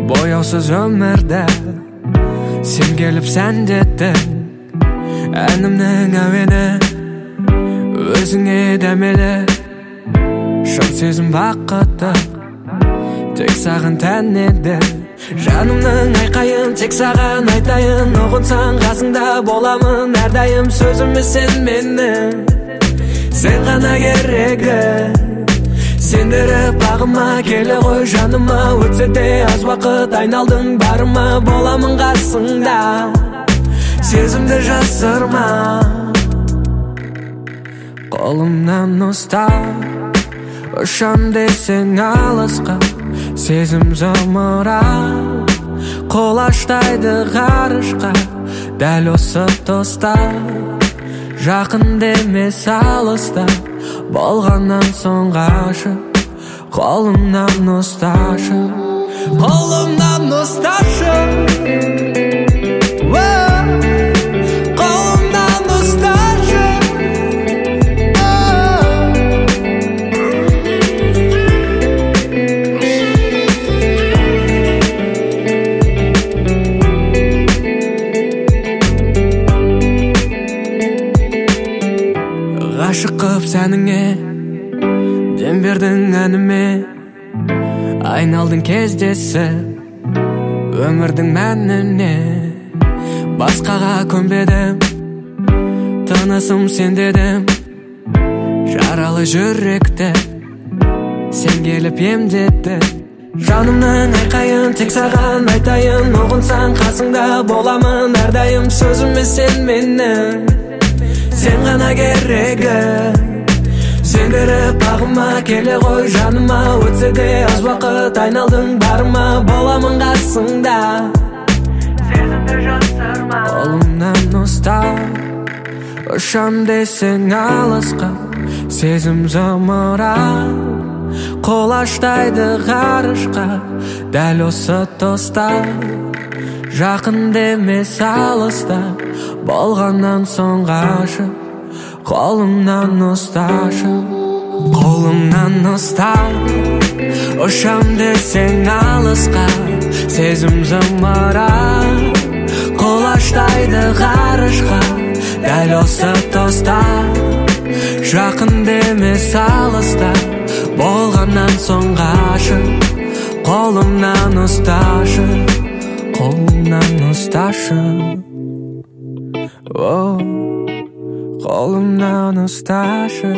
Бояусыз өмірді сен келіп сәндеттің. Әнімнің әуені өзіңе дәмелі. Шын сезім бақыты тек саған тән еді. Жанымның айқайын тек саған айтайын. Ұғынсаң қасыңда боламын әрдайым. Сөзіме сен менің, сен ғана керегі. Сендіріп бағыма келе ғой жаныма. Өтсе де аз уақыт айналдың барыма. Боламын қасыңда, сезімді жасырма. Қолымнан ұста, ұшам десең алысқа. Сезім зымырап құлаштайды ғарышқа. Дәл осы тұста жақын емес алыста. Болғаннан соң ғашық, қолымнан ұсташы, қолымнан ұсташы, қолымнан ұсташы. Ғашық қып сәніңе, дем бердің әніме. Айналдың кездесіп өмірдің мәніне. Басқаға көнбедім, тынысым сен дедім. Жаралы жүректі сен келіп емдедің. Жанымның айқайын тек саған айтайын. Ұғынсаң қасыңда боламын әрдайым. Сөзіме сен менің, сен ғана керегі. Сендіріп бағыма келе ғой жаныма. Өтсе де аз уақыт айналдың барыма. Боламын қасыңда, сезімді жасырма. Қолымнан ұста, ұшам десең алысқа. Сезім зымырап құлаштайды ғарышқа. Дәл осы тұста жақын емес алыста. Болғаннан соң ғашық, қолымнан ұсташы, қолымнан ұста. Ұшам десең алысқа. Сезім зымырап құлаштайды ғарышқа. Дәл осы тұста жақын емес алыста. Болғаннан соң ғашық, қолымнан ұсташы, қолымнан ұсташы, қолымнан ұсташы.